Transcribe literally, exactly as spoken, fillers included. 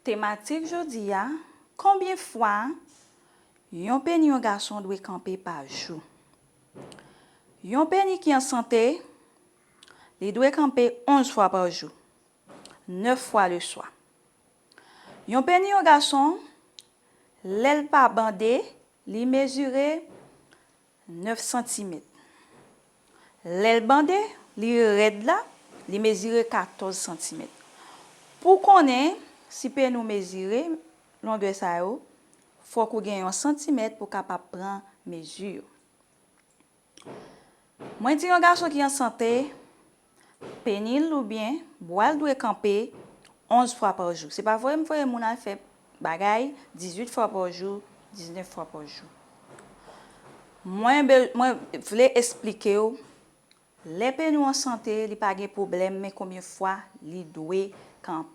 Tematik jodi a, konbyen fwa yon peni yon gason dwe kanpe pa jou? Yon peni ki an sante, li dwe kanpe onz fwa pa jou, nèf fwa le swa. Yon peni yon gason, lè l pa bande, li mezire nèf santimèt. Lè l bande, li rèd la, li mezire katòz santimèt. Pou konnen si peni w mezire longè sa yo, fòk ou gen yon santimèt pou w kapab pran mezi yo. Mwen di yon gason ki an sante, peni l oubyen bwa l dwe kanpe onz fwa pa jou. Se pa voye m voye moun al fè bagay dizuit fwa pa jou, diznèf fwa pa jou. Mwen, be- mwen vle esplike w, lè peni w an sante, li pa gen pwoblèm, men konbyen fwa li dwe kanpe.